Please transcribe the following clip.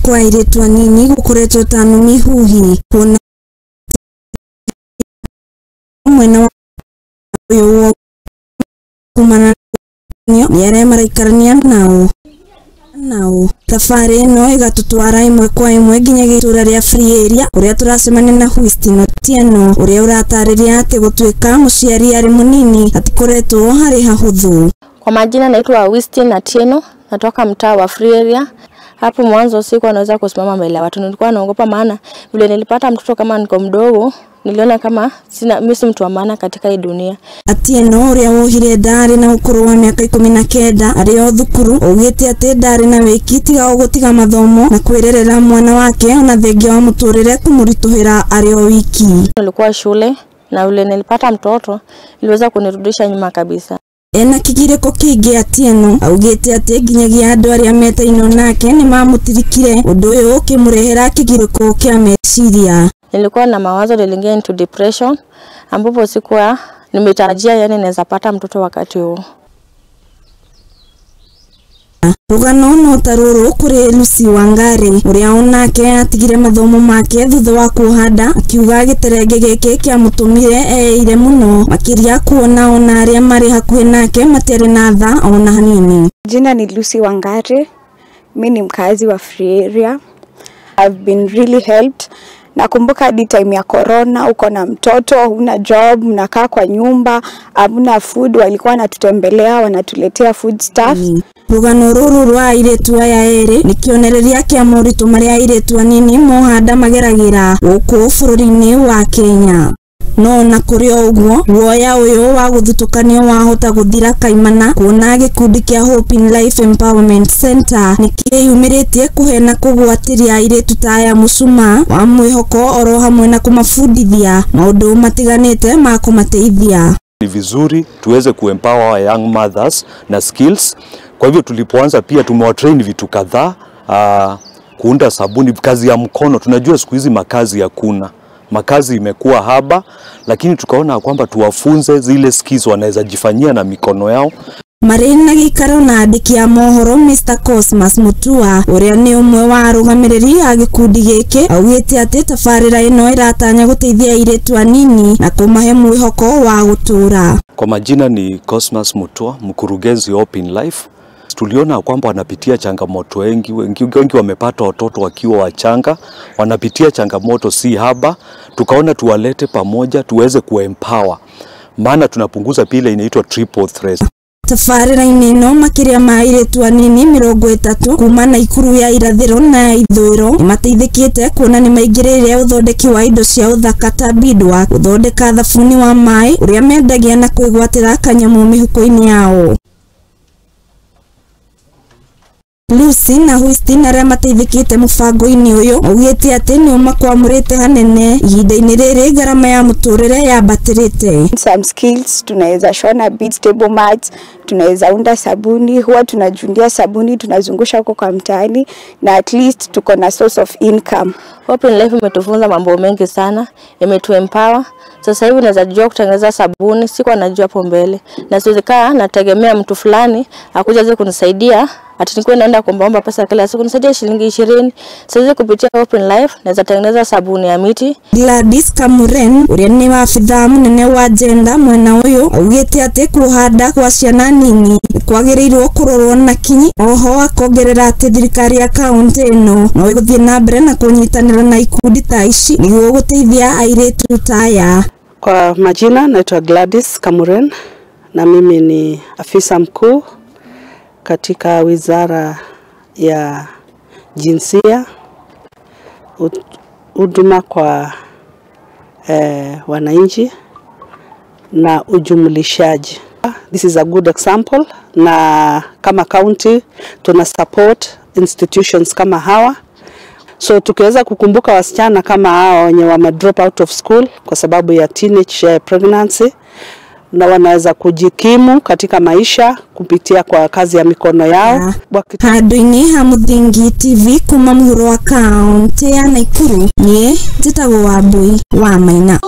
Kwa airĩtu anini gũkoretwo ta nũmi huhi kuona mwena ũyũ kumana nĩ arĩa maraikarania nao. Thabarĩ ĩno ĩgatũtwara ĩmwe kwa ĩmwe nginya itũra rĩa Free Area kũrĩa tũracemania na Whistine Otieno ũrĩa ũratarĩria atĩ gũtuĩka mũciari arĩ mũnini atikoretwo harĩ hahũthũ. Kwa majina naitwa Whistine Otieno, natoka mtaa wa Free Area. Hapo mwanzo sikuwa naweza kusimama mbele ya watu, nilikuwa naogopa, maana vile nilipata mtoto kama niko mdogo niliona kama sina mimi si mtu wa maana katika hii dunia. Atieno ũrĩa wohire nda arĩ na ũkũrũ wa mĩaka 19 arĩ o thukuru augĩte atĩ ndarĩ na wĩki tiga o gũtiga mathomo na kwĩrerera mwana wake ona thengia wa mũtũrĩre kũmũritũhĩra arĩ o wiki. Nilikuwa shule na vile nilipata mtoto iliweza kunirudisha nyuma kabisa. Ena kĩgirĩko kĩingĩ Atieno augĩte atĩ nginyagia andũ arĩa metainwo nake nĩmamũtirikire, ũndũ ũyũ ũkĩmũrehera kĩgirĩko kĩa meciria. Nilikuwa na mawazo, niliingia into depression ambapo sikuwa nimetarajia yani naweza pata mtoto wakati huo. Rũgano no ta rũrũ kũrĩ Lucy Wangari ũrĩa onake atigire mathomo make thutha wa kuoha nda, akiuga gĩterenge gĩkĩ kĩamũtũmire eire mũno makĩria kuona ona arĩa marĩ hakuhĩ nake matiarĩ na tha ona hanini. Jina ni Lucy Wangari, mimi ni mkazi wa Free Area. I've been really helped. Nakumbuka hadi time ya corona, uko na mtoto, huna job, mnakaa kwa nyumba, hamna food, walikuwa wanatutembelea, wanatuletea food stuff. Rũgano rũrũ rwa airĩtu aya erĩ nĩ kĩonereria kĩa moritũ marĩa airĩtu anini moha nda mageragĩra gũkũ bũrũri-inĩ wa Kenya. No na kũrĩ o ũguo, guoya ũyũ wa gũthutũkanio wahota gũthira kaimana kuona gĩkundi kĩa Hope in Life Empowerment Center nĩ kĩyumĩrĩtie kũhe na kũgwatĩria airĩtu ta aya mũcumaa wa mwĩhoko oro hamwe na kũmabundithia maũndũ matiganĩte ma kũmateithia. Ni vizuri tuweze kuempower our young mothers na skills. Kwa hivyo tulipoanza pia tumewatrain vitu kadhaa, kuunda sabuni, kazi ya mkono. Tunajua siku hizi makazi hakuna, makazi imekuwa haba, lakini tukaona kwamba tuwafunze zile skills wanaweza jifanyia na mikono yao. Marĩ na gĩikaro na andĩki a mohoro Mr Cosmas Mutua ũrĩa nĩ ũmwe wa arũgamĩrĩri a gĩkundi gĩkĩ augĩte atĩ tabarĩra ĩno ĩratanya gũteithia airĩtu anini na kũmahe mwĩhoko wa gũtũũra. Kwa majina ni Cosmas Mutua, mkurugenzi Hope in Life. Tuliona kwamba wanapitia changamoto wengi wamepata watoto wakiwa wachanga, wanapitia changamoto si haba. Tukaona tuwalete pamoja tuweze kuempower, maana tunapunguza pile inaitwa triple threat. Tabarĩra-inĩ ĩno makĩria ma airĩtu anini 30 kuma Naikuru ya irathĩro na ya ithũĩro nĩmateithĩkĩte kuona nĩmaingĩrĩire ũthondeki wa indo cia ũthaka ta beadwork, gũthondeka thabuni wa maĩ ũrĩa mendagia na kwĩgwatĩra kanyamũ mĩhuko-inĩ yao. Lucy na Whistine arĩa mateithĩkĩte mũbango-inĩ ũyũ augĩte atĩ nĩ ũmakwamũrĩte hanene ihinda-inĩ rĩrĩ ngarama ya mũtũrĩre yambatĩrĩte. Some skills tunaweza shona beads, table mats, tunaweza unda sabuni, huwa tunajundia sabuni, tunazungusha huko kwa mtaani na at least tuko na source of income. Hope in Life imetufunza mambo mengi sana, imetuempower. Sasa hivi naweza jua kutengeneza sabuni, sikuwa najua hapo mbele. Na siwezi kaa nategemea mtu fulani akuja aje kunisaidia, ati nikuwe naenda kuombaomba pesa kila siku nisaidia shilingi 20. Sasa kupitia Hope in Life naweza tengeneza sabuni ya miti. Gladys Kamuren ũrĩa nĩ wabithaa mũnene wa gender mwena ũyũ augĩte atĩ kuoha nda kwa ciana nini kwagĩrĩirwo kũrorwo na kinyi. Oho akongerera atĩ thirikari ya kaũntĩ ĩno no ĩgũthiĩ na mbere na kũnyitanĩra na ikundi ta ici nĩguo gũteithia airĩtu ta aya. Kwa majina naitwa Gladys Kamuren na mimi ni afisa mkuu katika Wizara ya Jinsia, Huduma kwa wananchi na ujumlishaji. This is a good example, na kama county tuna support institutions kama hawa. So tukiweza kukumbuka wasichana kama hawa wenye wame drop out of school kwa sababu ya teenage pregnancy, na wanaweza kujikimu katika maisha kupitia kwa kazi ya mikono yao. Handũ-inĩ ha Mũthingi TV kuma mũhuro wa kaunti ya Nakuru, niĩ njĩtagwo Wambui wa Maina.